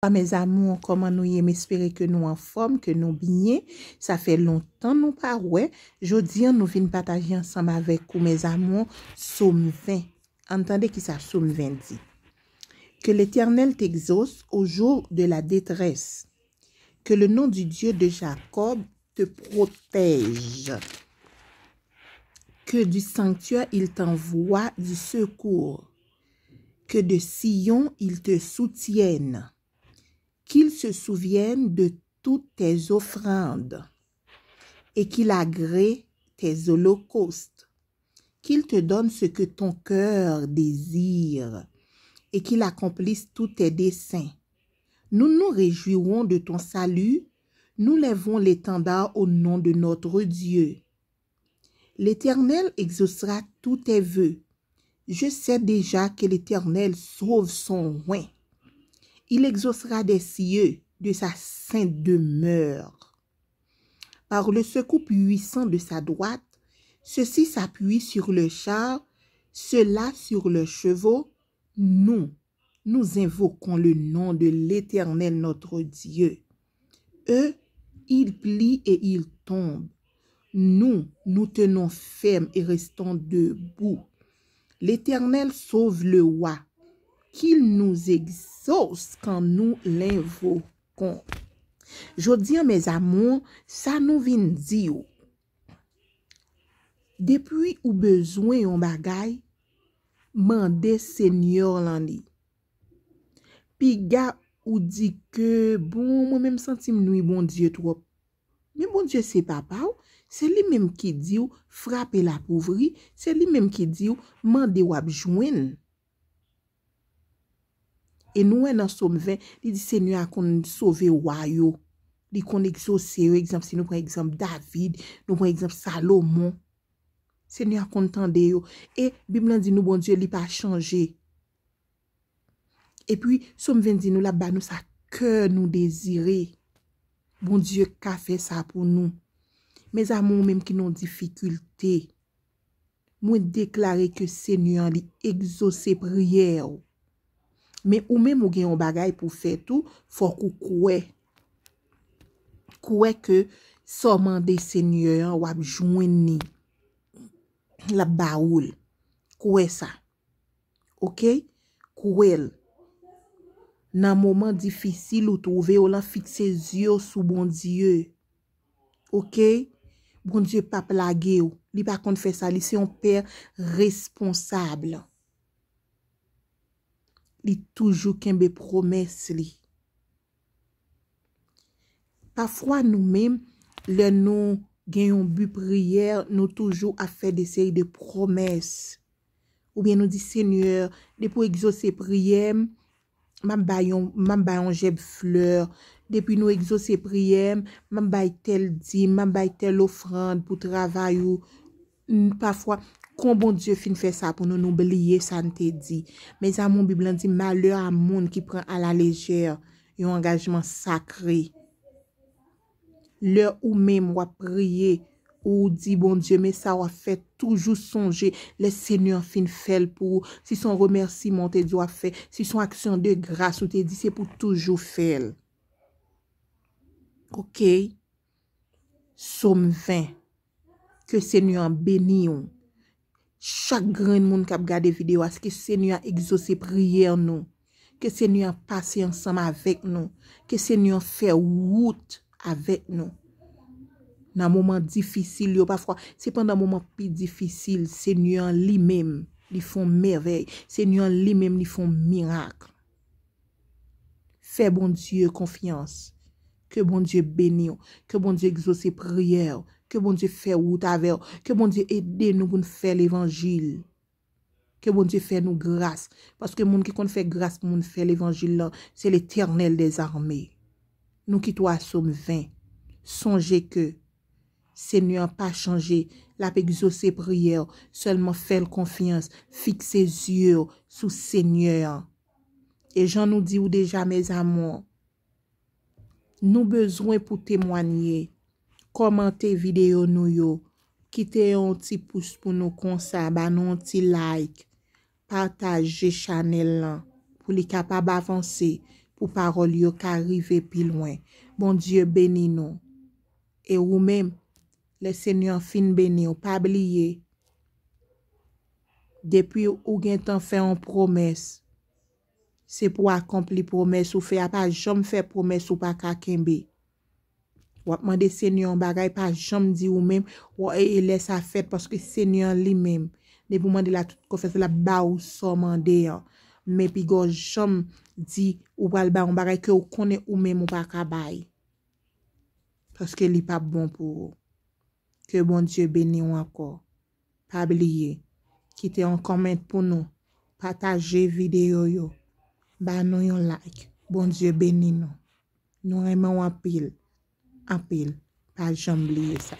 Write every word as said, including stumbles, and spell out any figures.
Mes amours, kòman nou ye? M espere ke nou anfòm, ke nou byen. Sa fè lontan nou pa wè. Jodi a, nou vin pataje ansanm avèk ou, mes amours, Sòm ven. Ann tande ki sa Sòm ven di. Que l'Éternel t'exauce au jour de la détresse. Que le nom du Dieu de Jacob te protège. Que du sanctuaire il t'envoie du secours. Que de Sion il te soutienne. Qu'il se souvienne de toutes tes offrandes et qu'il agrée tes holocaustes. Qu'il te donne ce que ton cœur désire et qu'il accomplisse tous tes desseins. Nous nous réjouirons de ton salut, nous lèverons l'étendard au nom de notre Dieu. L'Éternel exaucera tous tes vœux. Je sais déjà que l'Éternel sauve son oint. Il exaucera des cieux de sa sainte demeure. Par le secours puissant de sa droite, ceux-ci s'appuient sur le char, ceux-là sur leurs chevaux. Nous, nous invoquons le nom de l'Éternel notre Dieu. Eux, ils plient et ils tombent. Nous, nous tenons ferme et restons debout. L'Éternel sauve le roi. Qu'il nous exauce quand nous l'invoquons. Jodi a, mes amours, sa nou vin di w. Depi ou bezwen yon bagay, mande Senyè lan li. Piga ou di ke, bon, mwen menm santi m nwi Bondye twòp. Men Bondye se papa w, se li menm ki di w frape l ap ouvri, se li menm ki di w mande w ap jwenn. E nou wè nan Sòm ven, li di Senyè a konn sove wa yo. Li konn egzose yo. Egzanp, si nou pran egzanp David, nou pran egzanp Salomon. Senyè a konn tande yo. E Bib lan di nou Bondye li pa chanje. Epi, Sòm ven di nou l ap ba nou sa kè nou dezire. Bondye ka fè sa pou nou. Mes amours, ou menm ki nan difikilte, mwen deklare ke Senyè an li egzose priyè w. Men ou menm ou gen yon bagay pou fè tou, fòk ou kwè. Kwè ke sa w mande Senyè an, w ap jwenn li. L ap ba ou l. Kwè sa. Oke? Kwè l. Nan moman difisil ou twouve w lan, fikse zye w sou Bondye. Oke? Bondye p ap lage w. Li pa konn fè sa. Li se yon pè responsab. Li toujou kenbe pwomès li. Pafwa nou menm, lè nou gen yon bi priyè, nou toujou ap fè de seri de pwomès. Oubyen nou di, Senyè, depi w egzose priyè m, m ap bay yon, m ap bay yon jèb flè. Depi nou egzose priyè m, m ap bay tèl dim, m ap bay tèl ofrann pou travay ou. N-, pafwa, kon Bondye fin fè sa pou nou, nou bliye sa n te di. Mes amours, Bib lan di, malè a moun ki pran alalejè yon angajman sakre. Lè ou menm w ap priye, ou di Bondye, men sa w ap fè, toujou sonje lè Senyè an fin fè l pou ou. Si se yon remèsiman w te di w ap fè, si se yon aksyon de gras ou te di, se pou toujou fè l. Oke? Sòm ven. Ke Senyè an beni w. Chak grenn moun k ap gade videyo a, ke Senyè an egzose priyè nou. Ke Senyè an pase ansanm avèk nou. Ke Senyè an fè wout avèk nou. Nan moman difisil yo, pafwa, se pandan moman pi difisil, Senyè an li menm, li fè yon mèvèy. Senyè an li menm, li fè yon mirak. Fè Bondye konfyans. Ke Bondye beni w. Ke Bondye egzose priyè w. Ke Bondye fè wout avè w. Ke Bondye ede nou pou n fè levanjil. Ke Bondye fè nou gras. Paske moun ki konn fè gras pou moun fè levanjil lan, se Letènèl dèzame. Nou kite w a Sòm ven. Sonje ke Senyè an pa chanje. L ap egzose priyè w. Sèlman fè l konfyans. Fikse zye w sou Senyè an. E jan nou di w deja, mes amours, nou bezwen pou temwanye, kòmante videyo nou yo, kite yon ti pous pou nou konsa, ba nou yon ti like, pataje chanèl lan pou li kapab avanse, pou pawòl yo ka rive pi lwen. Bondye beni nou. E ou menm, lè Senyè an fin beni w, pa bliye, depi ou gentan fè yon pwomès, se pou akonpli pwomès ou fè a. Pa janm fè pwomès ou pa ka kenbe. W ap mande Senyè yon bagay, pa janm di ou menm, w- e, e lè sa fèt, paske Senyè an li menm, depi w mande l a tout konfyans, l ap ba ou sa w mande an. Men piga w janm di ou pral bay yon bagay ke ou konnen ou menm ou pa ka bay. Paske li p ap bon pou ou. Ke Bondye beni w ankò. Pa bliye, kite yon kòmant pou nou, pataje videyo yo, ba nou yon like. Bondye beni nou. Nou renmen w anpil, anpil. Pa janm bliye sa.